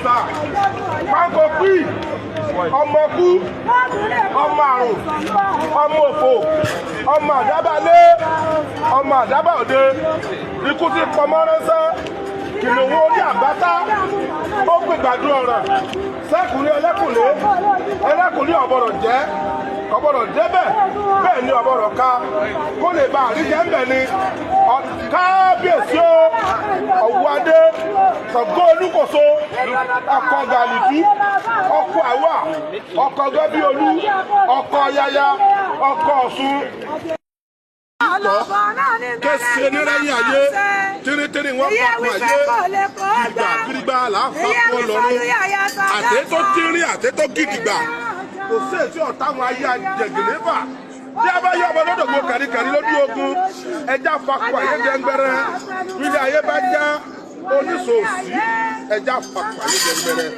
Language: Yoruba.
Òòṣà pákó pí, ọmọ kú, ọmọ àrùn, ọmọ òfò, ọmọ àdábàlé, ọmọ àdábà òde, ikú ti pọmọ ránṣẹ́, kìnìún orí àbátá ó gbìgbàdú ọ̀ràn sẹ́kùnrin ẹlẹ́kùnlé, ẹlẹ́kùnlé ọ̀bọ̀rọ̀ jẹ́ ọ̀bọ̀rọ̀ débẹ̀, bẹ́ẹ̀ ni ọ̀bọ̀rọ̀ ká kó lè bá àríjẹ́ ń bẹ̀ ni. Kábíyèsí o, Ọ̀wọ́adé Ṣàngó Olúkòso, ọkọ̀ gàlìtú, ọkọ̀ àwà, ọkọ̀ gẹ́bíolú, ọkọ̀ yaya, ọkọ̀ Ọ̀ṣun kẹsì onírẹ́yìn ayé tínríntírín wọn fàkùn ayé ìgbà gbígbà là á fàkùn ọlọ́run, àtẹ́tọ́ tínrín, àtẹ́tọ́ gidigba, kò sí èsì ọ̀tá àwọn ayé àjẹgìnìfà tí a bá yọ ọmọ lọ́dọ̀gbọ́ kàríkàrí lójú ogun, ẹja fakọ ayé dẹ́ngbẹ́rẹ́, ilé ayé bá já oníṣòòsì, ẹja fakọ ayé dẹ́ngbẹ́rẹ́.